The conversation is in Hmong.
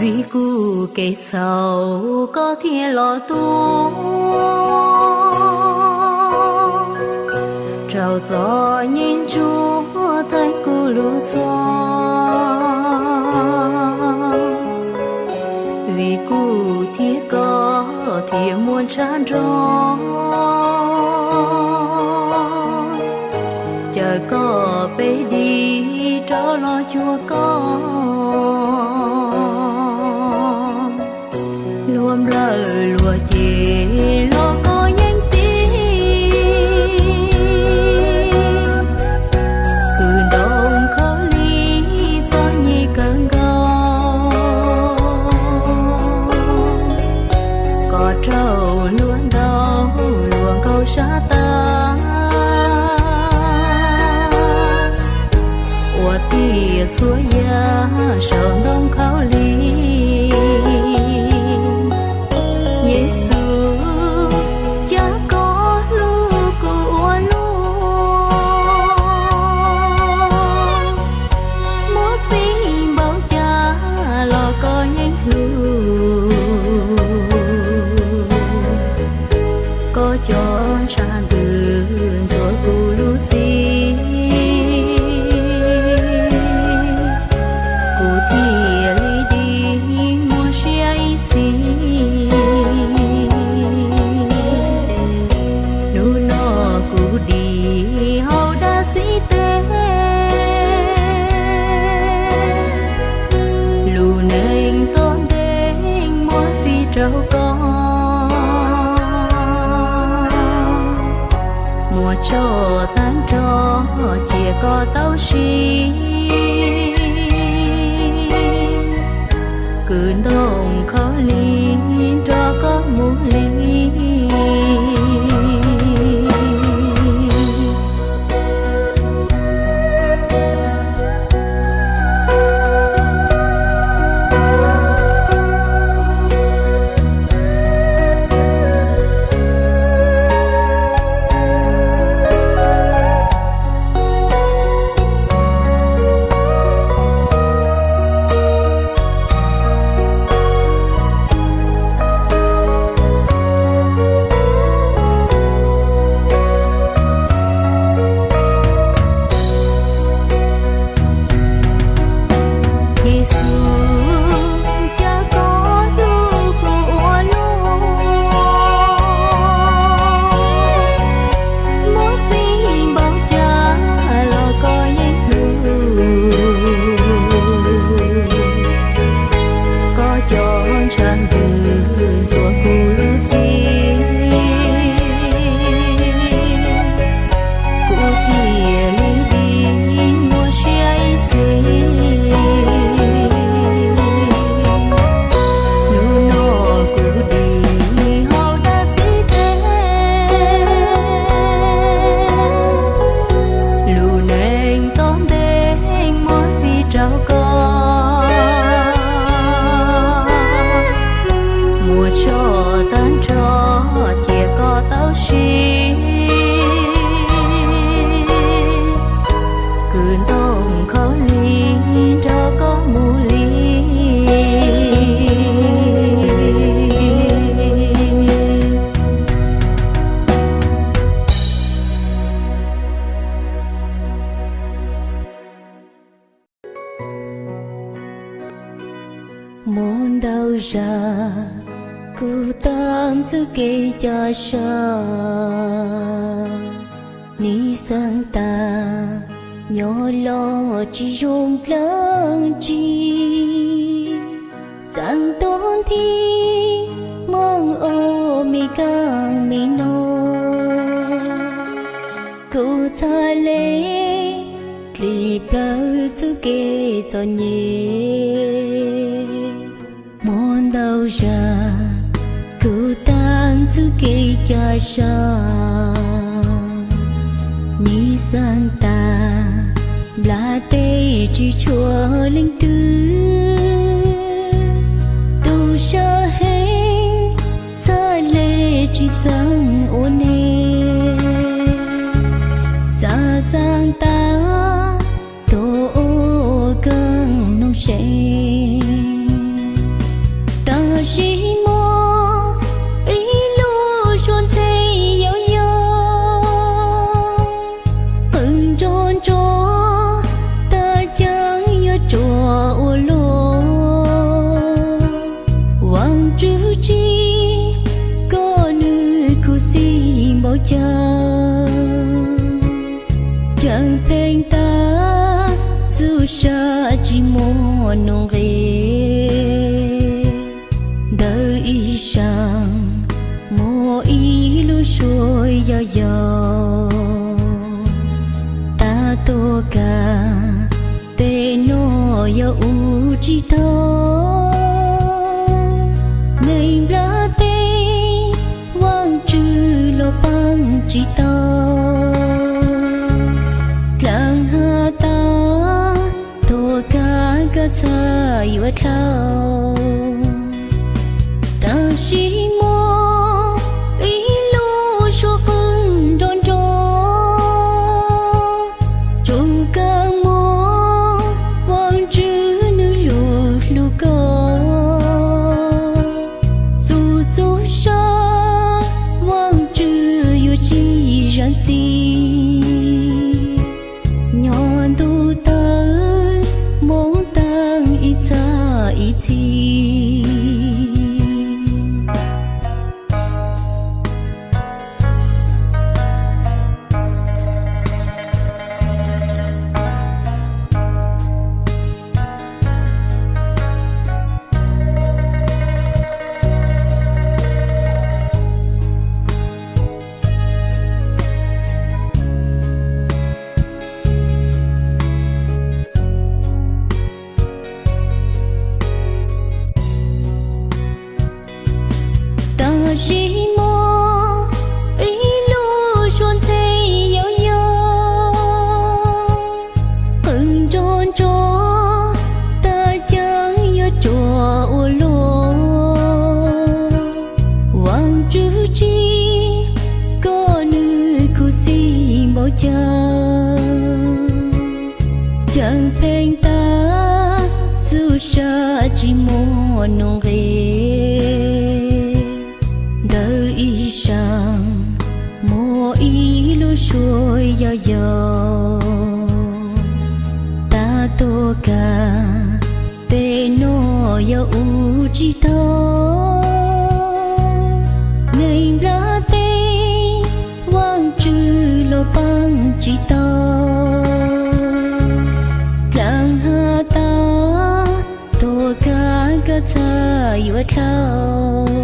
Vim kuv kev txhaum koj thiaj los tuag, rau txom nyem ntsuag theej kuv lub txoj. Vim kuv thiab koj thiaj muaj ntsab nrog, caw koj peb dim rov los cuag koj. Luag nplawm luag cem los koj yeej tig, kwv ntoo khaub lig txom nyem kawg nkaus. Koj raug luag ntaus luag nkaus sab tag, ua tiag txhua yam saum ntoo khaub lig. Yexus, cas koj hlub kuv ua luaj, muaj txij npaum cas los koj yeej hlub. Koj cov ntshav ntws ntxuav kuv lub txim, kuv thiaj li dim muaj siab ib txhis. Hnub no kuv dim hauv dab xib teg, lub neej tuaj ntev muab fij rau koj. Muab tso tag nrho cia koj tau siv, kwv ntoo khaub lig nrog koj mus li. Yexus, cas koj hlub kuv ua luaj, muaj txij npaum cas los koj yeej hlub. Koj cov ntshav ntws ntxuav kuv lub txim, kuv thiaj li dim muaj siab ib txhis. Hnub no kuv dim hauv dab xib teg, lub neej tuaj ntev muab fij rau koj. Muab tso tag nrho cia koj tau siv, kwv ntoo khaub lig nrog koj mus li. Muaj ntau zag kuv taam txuj kev ca sa, nim xaam tas nyob los tsis zoo dlaab tsi. Xaam tuab nthi moog ua me kaaj me noog, kuv txhad le dlim plawg txuj kev txom nyem. Muaj ntau zag kuv taam txuj kev ca sa, nim xaam tas nplas teb tsis tshua leej twg. Tub sab heev txhad le tsis xaam ua neeg, xaam xaam tas tuaj ua kaaj noog seev. nuj nqis. Ntawm ib sab muaj ib lub suab yau yau, tab tuaj kaj, tej no yog ua tsis tau. Neeg nplaj teb, Vaajtswv los paab tsis tau. Dlaag has tas, tuaj kaj koj txhaj yuav dlhau. Tab sis muaj ib lub suab qw nrov nrov, tsuas kawg moog Vaajtswv nwg lug hlub koj. Txug txug sab, Vaajtswv yuav tsis zam txim. Nyob ntuj tawv, moov taag ib txhab ib txhis. Tab sis muaj ib lub suab ntxhee yau yau, qw nrov nrov, tab caag yuav tsuas ua luaj. Vaajtswv tsim, koj nwg khuv xim npaum caag, caag pheej tag, txug sab tsis muaj nuj nqis. Ntawm ib sab muaj ib lub suab yau yau, tab tuaj kaj, tej no yog ua tsis tau. Neeg nplaj teb, Vaajtswv los paab tsis tau. Dlaag has tas, tuaj kaj koj txhaj yuav dlhau.